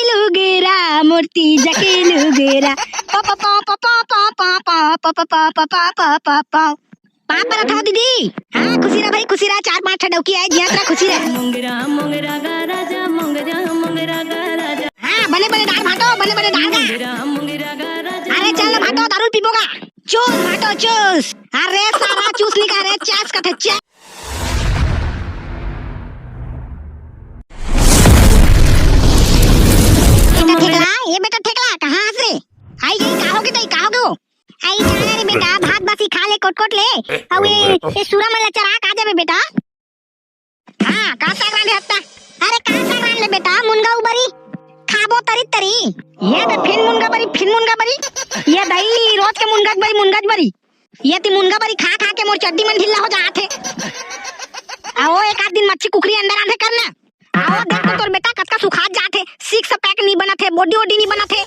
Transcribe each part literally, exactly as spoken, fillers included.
लुगेरा, मोर तीजा के लुगेरा। पा, पा, पा, पा। पाँव परत हव दीदी। हाँ, खुशी रह भाई, खुशी रह। चार पाँच ठा डौकी आए, जियत रह, खुशी रह। हाँ, बने बने डार भाटो, बने बने डार गा। अरे चल ना भाटो, दारू पीबो गा। चूस भाटो, चूस। अरे सारा चूस निकाल रे, चस कथे चस। बेटा ठेकला, ए बेटा ठेकला, कहाँ हस रे? आई गई, का होगे तई, का होगे वो? आई जाने रे बेटा, भात बासी खा ले, कोट कोट ले। अउ ए, ए सुरा मन ला चरा का देबे बेटा? हाँ, का साग रांधे हत्ता? अरे का साग रांध ले बेटा, मुनगा उबरी। खाबो तरी तरी। ये दे फिन मुनगा बरी, फिन मुनगा बरी। ये दई रोज के मुनगा बरी, मुनगा बरी। ये ती मुनगा बरी खा खा के मोर चड्डी मन ढीला हो जात हे। आओ एक आध दिन मच्छी कुकरी अंडा रांधे करना। आओ देख तो तोर बेटा कतका सुखात जात हे, सिक्स पैक नी बनत हे, बॉडी वॉडी नी बनत हे।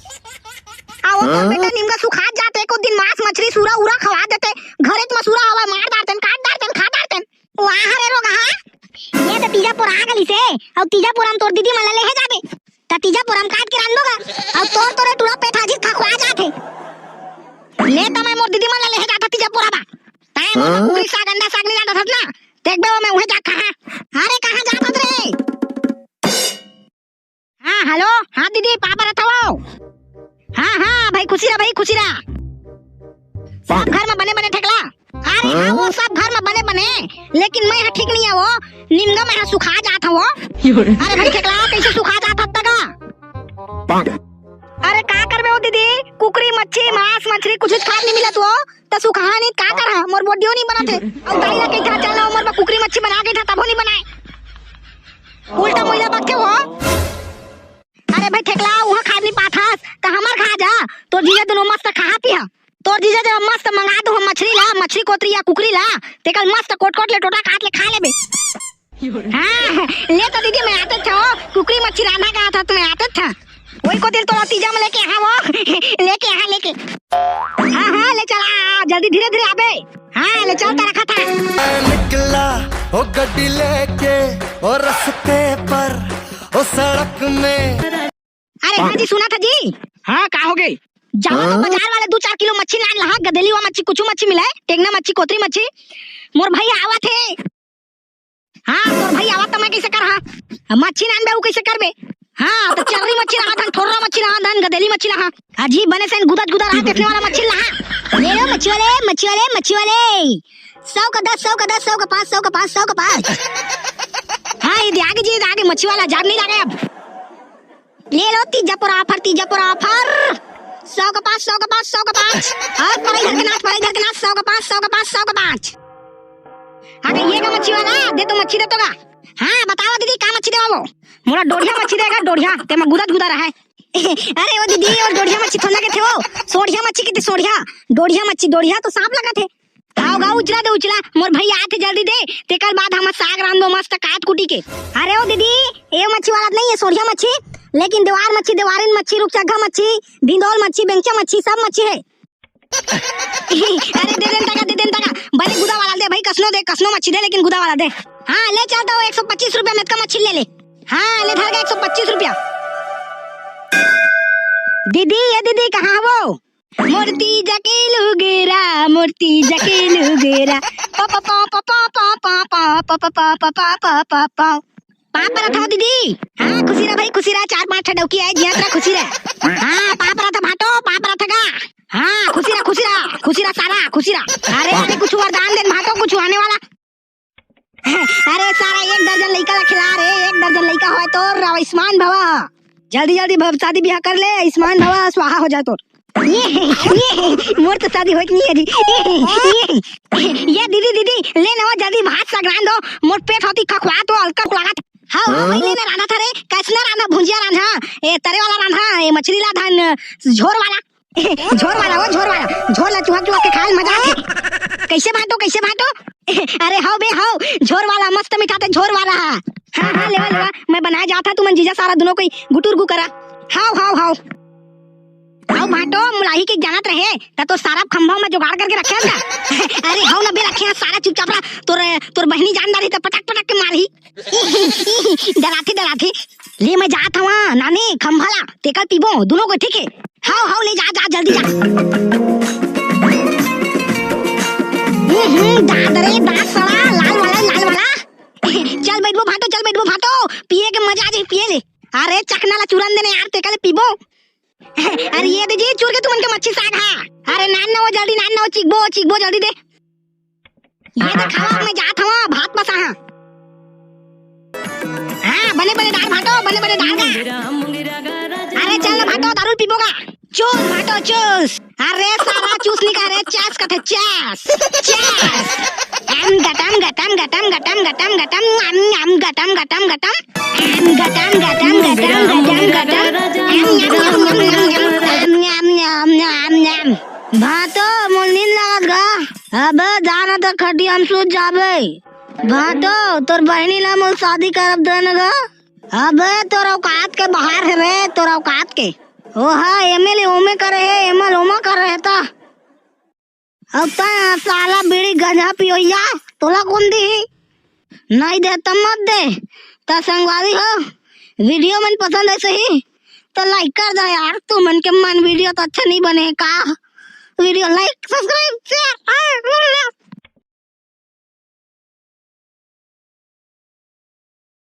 आओ तोर बेटा निमगा सुखात जात हे, एको दिन मांस मछली सूरा उरा खवा देते। घरे च मसूरा हवा मार डारतेन, काट डारतेन, खा डारतेन। वाह रे रोगहा, ये तो तीजा पोरा गलिसे, अउ तीजा पोरा म तोर दीदी मन ला लेहे जाबे। त तीजा पोरा म काट के रांधबो गा, अउ तोर तोरे टूरा पेट हाजिर खखवा जात हे। ले त मैं मोर दीदी मन ला लेहे जात तीजा पोरा बा। तैं मोर हाँ? कुकरी साग अंडा साग नहीं रांधत हस ना, देखबे वो मैं उहे जा कहाँ। अरे कहाँ जात हस रे? हाँ, हेलो, हाँ दीदी, पाँव परत हवो। हाँ, हाँ, भाई, खुशी रह, भाई, खुशी रह। सब घर में बने, बने ठेकला। अरे, हाँ, वो सब घर में बने, बने, लेकिन मैं ह ठीक नहीं है वो, निमगा मैं ह सुखा जात हूँ। अरे भाई, ठेकला, कैसे सुखा जात हत्ता का? अरे, का करबे वो दीदी, कुकरी, मच्छी, मांस, मछली, कुछ खाए नहीं मिलत वो, त सुखा नहीं, का करहा, मोर बोडियो नहीं बनत है। अउ दाई ला कहिथा, चल ना, मोर बर कुकरी, मच्छी बना के था, तभो नहीं बनाए। उल्टा मुइला बकथे वो। अरे भाई ठेकला, उहाँ खाए नहीं पाथस, त हमर खा जा। तोर जीजा दुनो मस्त खा पिहा। तोर जीजा जब मस्त मंगा दो हम मछली ला, मछली कोतरी या कुकरी ला, तेकर मस्त कोट कोट ले टोटा काट ले खा लेबे। हाँ, ले तो दीदी मैं आते था, कुकरी मछली रांधा का था, तुम्हें आते था। वही को दिल तो तीजा में लेके हाँ वो, लेके हाँ लेके। हाँ, हाँ, ले चला, जल्दी धीरे धीरे आबे। हाँ, ले चल, तेरा खाता। निकला ओ गड्डी लेके ओ रस्ते पर ओ सड़क में। अरे हाँ जी, सुना था जी। हाँ, का हो गई? जाओ तो हाँ? बाजार वाले दो चार किलो मच्छी लान लहा, गदेली वा मच्छी, कुछू मच्छी मिले, टेंगना मच्छी, कोतरी मच्छी। मोर भाई आवत हे। हाँ, तोर भाई आवत त मैं कैसे कर हाँ? मच्छी लान बे, ऊ कैसे करबे? हाँ, तो चर्री मच्छी रहा धन, ठोर्रा मच्छी रहा धन, गदेली मच्छी रहा। अजीब बने से गुदत गुदा रहा, देखने वाला मच्छी रहा। ले लो मच्छी वाले, मच्छी वाले, मच्छी वाले। सौ का दस, सौ का दस, सौ का पाँच, सौ का पाँच, सौ का पाँच। हाँ, ये दे आगे जी, ये दे आगे मच्छी वाला, जान नहीं लगे अब। ले लो तीजा पर offer, तीजा पर offer। सौ का पाँच, सौ का पाँच, सौ का पाँच। और पढ़ाई घर के नाच, पढ़ाई घर के नाच, सौ का पाँच, सौ का पाँच, सौ का पाँच। हाँ, तो ये का मच्छी वाला, दे तो मच्छी दे तो का। हाँ, बताओ दीदी, का मच्छी देवा वो? मोला डोढ़िया मच्छी देगा, डोढ़िया, ते में गुदा गुदा रहा है। अरे वो दीदी, वो डोढ़िया मच्छी थोड़ा के थे वो, सोढ़िया मच्छी की थी, सोढ़िया, डोढ़िया मच्छी, डोढ़िया तो सांप लगा थे। आओ गा, उचला दे, उचला, मोर भाई आथे जल्दी दे, तेकर बाद हम साग रांधबो मस्त काट कुटी के। अरे ओ दीदी, ए मच्छी वाला नहीं है, सोढ़िया मच्छी, लेकिन देवार मच्छी, देवारिन मच्छी, रुकचग्घा मच्छी, भिंदोल मच्छी, बेंगचा मच्छी, सब मच्छी है। अरे दे देन तका, दे देन तका, बने गुदा वाला दे भाई, कसनो दे, कसनो मच्छी दे, लेकिन गुदा वाला दे। हाँ, ले चल तो एक सौ पच्चीस रुपया में का मच्छी ले ले। हाँ, ले धर गा एक सौ पच्चीस रुपया। दीदी, ये दीदी, कहाँ वो? मोर तीजा के लुगेरा, मोर तीजा के लुगेरा। पा, पा, पा। पाँव परत हव दीदी। हाँ, खुशी रह भाई, खुशी रह। चार पाँच ठा डौकी आए, जियत रह, खुशी रह। हाँ, पाँव परत हव भाटो, पाँव परत हव गा। हाँ, खुशी रह, खुशी रह, खुशी रह सारा, खुशी रह। अरे, अरे, कुछ वरदान देन भाटो, कुछ आने वाला। अरे सारा एक दर्जन लइका ला खिला रे, एक दर्जन लइका होय तोर आयुष्मान भवा। जल्दी जल्दी भव-, शादी बियाह कर ले, आयुष्मान भवा स्वाहा हो जाए तोर। ये, ये, मोर तो शादी होय के नहीं है जी। ये, ये, ये दीदी, दीदी, ले ना वो जल्दी भात साग रांध दो, मोर पेट होती खखवा तो हल्का लागत। हाँ, हाँ, भाई, ले ना रांधा था रे, कैसना रांधा, भुंजिया रांधा, ए, तरे वाला रांधा, ए, मछली ला धान, झोर वाला। झोर वाला, ओ झोर वाला, झोर ला चुहा चुहा के खाल मजा आथे। कैसे बांटो, कैसे बांटो? अरे हव बे हव, झोर वाला मस्त मिठाथे झोर वाला हा। हाँ, हाँ, लेवा, लेवा, मैं बनाए जात हा, तुमन जीजा सारा दुनो कोई गुटुर गु करा। हाव, हाव, हाव। अउ भाटो, मुलाही के जानत रहे, त तो सारा खंभा में जुगाड़ करके रखे हस का? अरे हव न बे, रखे हस सारा, चुपचाप रह। तोर, तोर बहिनी जान डारही त पटक पटक के मारही। डराथे, डराथे। ले मैं जात हवं नानी, खंभा ला, तेकर पीबो दुनों कोई, ठीक हे? हव, हव, ले जा, जा, जल्दी जा। हम्म, हम्म, दाद रे, दाद सड़ा, लाल वाला, लाल वाला। चल बइठबो भाटो, चल बइठबो भाटो, पिए के मजा आ जाही, पिए ले। अरे चखना ला चूरन दे न यार, तेकर ले पीबो। अरे ये दे जी, चूर के तुमन के मच्छी साग हा। अरे नान न हो, जल्दी नान न हो, चिखबो, चिखबो, जल्दी दे। ये दे खावा, मैं जात हवं, भात पसा हा। हाँ, बने बने डार भाटो, बने बने डार गा। अरे चल न भाटो, दारू पीबो गा। चूस भाटो चूस। अरे सारा चूस नहीं कह रहे, चस कथे, चस। चस। एम गटम गटम गटम गटम गटम गटम, एम एम गटम गटम गटम गटम। एम गटम गटम गटम गटम गटम। एम एम एम एम एम एम। एम एम एम एम एम एम। भाटो, मोल नींद लागत गा। अबे जा न त खटिया म सूत जाबे। भाटो, तोर बहिनी ला मोल शादी करब दे न गा। अबे तोर औकात के बाहर हे रे, तोर औकात के। ओहा एमे ले ओमे करे हे, एमा ले ओमा करे हे त। अब त साला बीड़ी गांजा पियोइया, तोला कोन दिही? नहीं दे त मत दे। त संगवारी हो, video मन पसंद हे सही त like कर दे यार, तुमन के मन video त अच्छा नहीं बने का? Video like, subscribe, share,